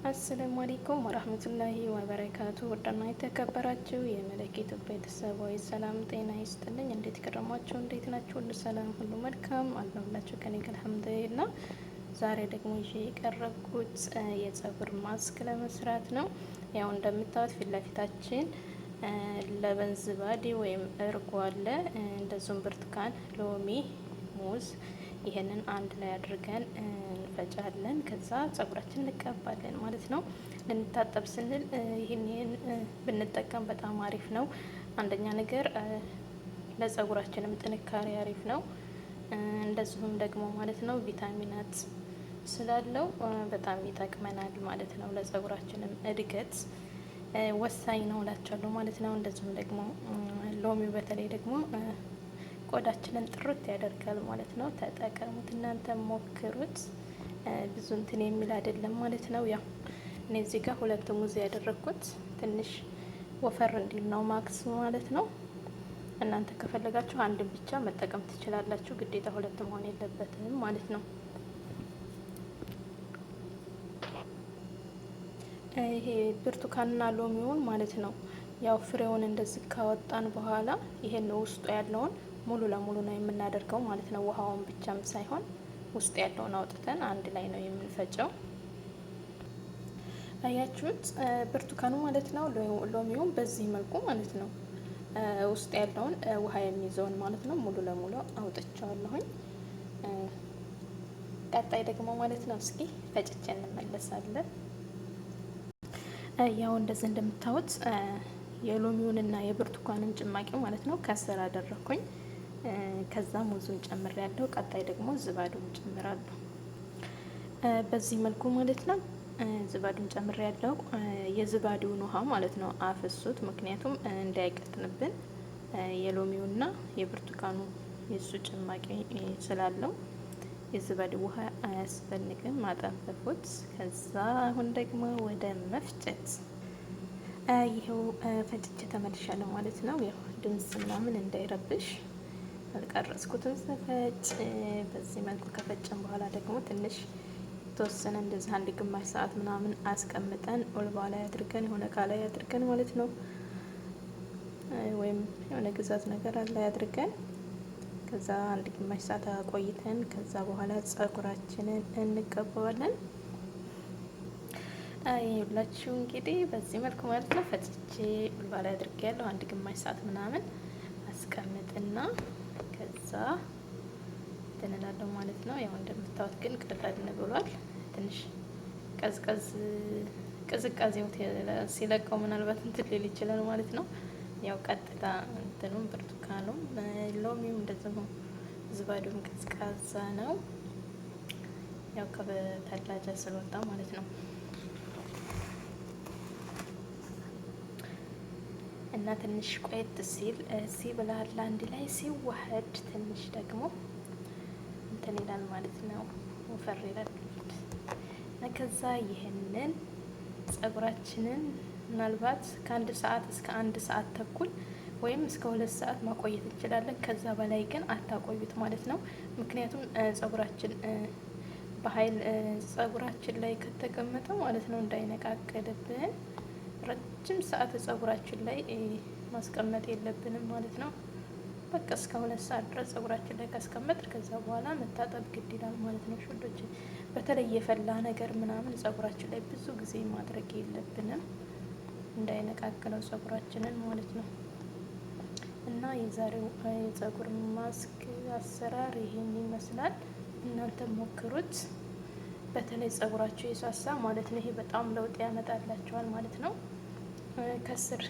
السلام عليكم ورحمة الله وبركاته። ውድና የተከበራችሁ የመለክ ኢትዮጵያ ቤተሰቦች ሰላም ጤና ይስጥልኝ። እንዴት ከረማችሁ? እንዴት ናችሁ? ሁሉ ሰላም፣ ሁሉ መልካም አለሁላችሁ። ከኔ ጋር الحمد لله። ዛሬ ደግሞ ይዤ የቀረብኩት የጸጉር ማስክ ለመስራት ነው። ያው እንደምታዩት ፊት ለፊታችን لبن زبادي ወይም እርጎ አለ፣ እንደዚሁም ብርቱካን፣ ሎሚ፣ ሙዝ ይህንን አንድ ላይ አድርገን እንፈጫለን። ከዛ ጸጉራችን እንቀባለን ማለት ነው። ልንታጠብ ስንል ይህን ብንጠቀም በጣም አሪፍ ነው። አንደኛ ነገር ለጸጉራችንም ጥንካሬ አሪፍ ነው። እንደዚሁም ደግሞ ማለት ነው ቪታሚናት ስላለው በጣም ይጠቅመናል ማለት ነው። ለጸጉራችንም እድገት ወሳኝ ነው እላቸዋለሁ ማለት ነው። እንደዚሁም ደግሞ ሎሚው በተለይ ደግሞ ቆዳችንን ጥርት ያደርጋል ማለት ነው። ተጠቀሙት፣ እናንተ ሞክሩት። ብዙ እንትን የሚል አይደለም ማለት ነው። ያው እኔ እዚህ ጋር ሁለት ሙዝ ያደረግኩት ትንሽ ወፈር እንዲል ነው ማክስ ማለት ነው። እናንተ ከፈለጋችሁ አንድ ብቻ መጠቀም ትችላላችሁ። ግዴታ ሁለት መሆን የለበትም ማለት ነው። ይሄ ብርቱካንና ሎሚውን ማለት ነው። ያው ፍሬውን እንደዚህ ካወጣን በኋላ ይሄን ውስጡ ያለውን ሙሉ ለሙሉ ነው የምናደርገው ማለት ነው። ውሃውን ብቻም ሳይሆን ውስጥ ያለውን አውጥተን አንድ ላይ ነው የምንፈጨው። አያችሁት? ብርቱካኑ ማለት ነው። ሎሚውን በዚህ መልኩ ማለት ነው ውስጥ ያለውን ውሃ የሚይዘውን ማለት ነው ሙሉ ለሙሉ አውጥቼዋለሁኝ። ቀጣይ ደግሞ ማለት ነው እስኪ ፈጭቼ እንመለሳለን። ያው እንደዚህ እንደምታዩት የሎሚውንና የብርቱካኑን ጭማቂ ማለት ነው ከስር አደረኩኝ። ከዛ ሙዙን ጨምር ያለው ቀጣይ ደግሞ ዝባዱን ጨምራለሁ። በዚህ መልኩ ማለት ነው ዝባዱን ጨምር ያለው የዝባዱን ውሃ ማለት ነው አፍሱት፣ ምክንያቱም እንዳይቀጥንብን የሎሚውና የብርቱካኑ የሱ ጭማቂ ስላለው የዝባዱ ውሃ አያስፈልግም። አጠንፍፉት። ከዛ አሁን ደግሞ ወደ መፍጨት ይኸው ፈጭቼ ተመልሻለሁ ማለት ነው። ያው ድምጽ ምናምን እንዳይረብሽ አልቀረጽኩትም ስፈጭ። በዚህ መልኩ ከፈጨን በኋላ ደግሞ ትንሽ የተወሰነ እንደዚህ አንድ ግማሽ ሰዓት ምናምን አስቀምጠን ኦልባ ላይ አድርገን የሆነ እቃ ላይ አድርገን ማለት ነው፣ ወይም የሆነ ግዛት ነገር ላይ አድርገን ከዛ አንድ ግማሽ ሰዓት አቆይተን ከዛ በኋላ ጸጉራችንን እንቀባዋለን። ይኸውላችሁ እንግዲህ በዚህ መልኩ ማለት ነው ፈጭቼ ኦልባ ላይ አድርጌ ያለሁ አንድ ግማሽ ሰዓት ምናምን አስቀምጥና ከዛ እንትን እላለሁ ማለት ነው። ያው እንደምታዩት ግን ቅጠል ብሏል። ትንሽ ቀዝቀዝ ቅዝቃዜው ሲለቀው ምናልባት እንትን ሊል ይችላል ማለት ነው። ያው ቀጥታ እንትኑም ብርቱካኑም ሎሚውም እንደዚሁ ዝባዱም ቀዝቃዛ ነው። ያው ከበተላጃ ስለወጣ ማለት ነው። እና ትንሽ ቆየት ሲል ሲብላላ አንድ ላይ ሲዋሀድ ትንሽ ደግሞ እንትን ይላል ማለት ነው፣ ወፈር ይላል። ከዛ ይህንን ጸጉራችንን ምናልባት ከአንድ ሰዓት እስከ አንድ ሰዓት ተኩል ወይም እስከ 2 ሰዓት ማቆየት እንችላለን። ከዛ በላይ ግን አታቆዩት ማለት ነው። ምክንያቱም ጸጉራችን በኃይል ጸጉራችን ላይ ከተቀመጠ ማለት ነው እንዳይነቃቀልብን ረጅም ሰዓት ጸጉራችን ላይ ማስቀመጥ የለብንም ማለት ነው። በቃ እስከ 2 ሰዓት ድረስ ጸጉራችን ላይ ካስቀመጥ ከዛ በኋላ መታጠብ ግድ ይላል ማለት ነው። ሹዶች በተለይ የፈላ ነገር ምናምን ጸጉራችን ላይ ብዙ ጊዜ ማድረግ የለብንም እንዳይነቃቅለው ጸጉራችንን ማለት ነው። እና የዛሬው የጸጉር ማስክ አሰራር ይሄን ይመስላል። እናንተ ሞክሩት። በተለይ ጸጉራችሁ የሳሳ ማለት ነው። ይሄ በጣም ለውጥ ያመጣላችኋል ማለት ነው። ከስር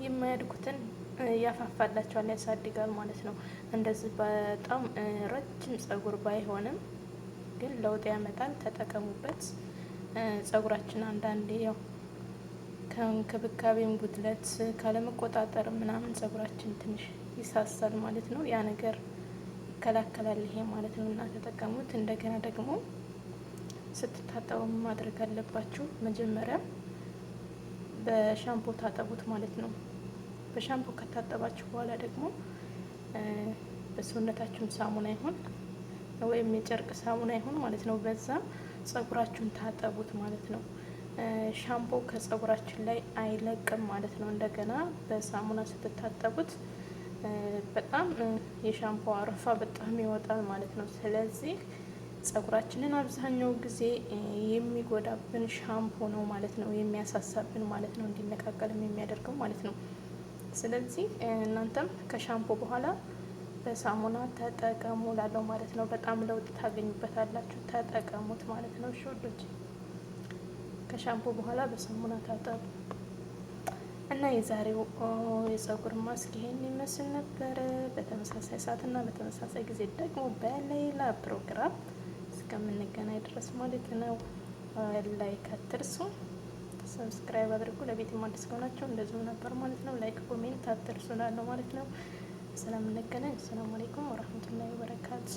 የማያድጉትን ያፋፋላቸዋል፣ ያሳድጋል ማለት ነው። እንደዚህ በጣም ረጅም ጸጉር ባይሆንም ግን ለውጥ ያመጣል። ተጠቀሙበት። ጸጉራችን አንዳንዴ ያው ከእንክብካቤም ጉድለት ካለመቆጣጠር ምናምን ጸጉራችን ትንሽ ይሳሳል ማለት ነው። ያ ነገር ይከላከላል ይሄ ማለት ነው። እና ተጠቀሙት። እንደገና ደግሞ ስትታጠቡ ማድረግ አለባችሁ መጀመሪያ በሻምፖ ታጠቡት ማለት ነው። በሻምፖ ከታጠባችሁ በኋላ ደግሞ በሰውነታችሁም ሳሙና ይሁን ወይም የጨርቅ ሳሙና ይሁን ማለት ነው። በዛ ጸጉራችሁን ታጠቡት ማለት ነው። ሻምፖ ከጸጉራችን ላይ አይለቅም ማለት ነው። እንደገና በሳሙና ስትታጠቡት በጣም የሻምፖ አረፋ በጣም ይወጣል ማለት ነው። ስለዚህ ጸጉራችንን አብዛኛው ጊዜ የሚጎዳብን ሻምፖ ነው ማለት ነው፣ የሚያሳሳብን ማለት ነው፣ እንዲነቃቀልም የሚያደርገው ማለት ነው። ስለዚህ እናንተም ከሻምፖ በኋላ በሳሙና ተጠቀሙ ላለው ማለት ነው። በጣም ለውጥ ታገኙበታላችሁ። ተጠቀሙት ማለት ነው። እሺ ውዶች፣ ከሻምፖ በኋላ በሳሙና ታጠቡ እና የዛሬው የጸጉር ማስክ ይሄን ይመስል ነበረ። በተመሳሳይ ሰዓትና በተመሳሳይ ጊዜ ደግሞ በሌላ ፕሮግራም እስከምንገናኝ ድረስ ማለት ነው። Like አትርሱ፣ subscribe አድርጉ። ለቤት አዲስ ከሆናችሁ እንደዚሁ ነበር ማለት ነው። Like comment አትርሱ ላለው ማለት ነው። ስለምንገናኝ السلام عليكم ورحمة الله وبركاته።